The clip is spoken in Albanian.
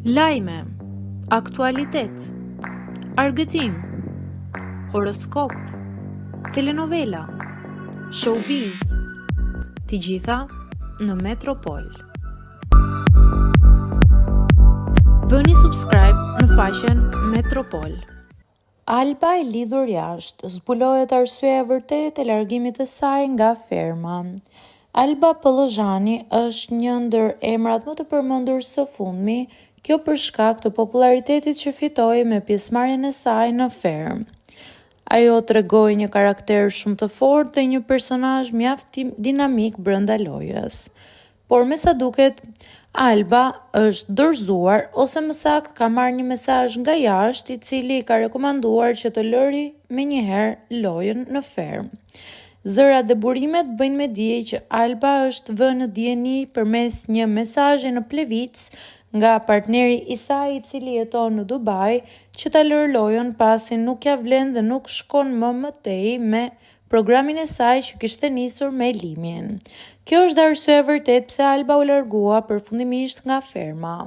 Lajme, aktualitet, argëtim, horoskop, telenovela, showbiz, të gjitha në Metropol. Bëni subscribe në faqen Metropol. Alba e lidhur jashtë, zbulohet arsyeja e vërtetë e largimit të saj nga ferma. Alba Pollozhani është një ndër emrat më të përmendur së fundmi, kjo për shkak të popullaritetit që fitoi me pjesëmarrjen e saj në fermë. Ajo tregoi një karakter shumë të fortë dhe një personazh mjaft dinamik brenda lojës. Por me sa duket, Alba është dorëzuar ose më saktë ka marrë një mesazh nga jashtë i cili i ka rekomanduar që të lëri menjëherë lojën në fermë. Zërat dhe burimet bëjnë me dije që Alba është vënë në dijeni përmes një mesazhi në Plevicë nga partneri i saj i cili jeton në Dubai që ta lërë lojën pasi nuk ia vlen dhe nuk shkon më më tej me programin e saj që kishte nisur me Limin. Kjo është dhe arsyeja e vërtetë pse Alba u largua përfundimisht nga ferma.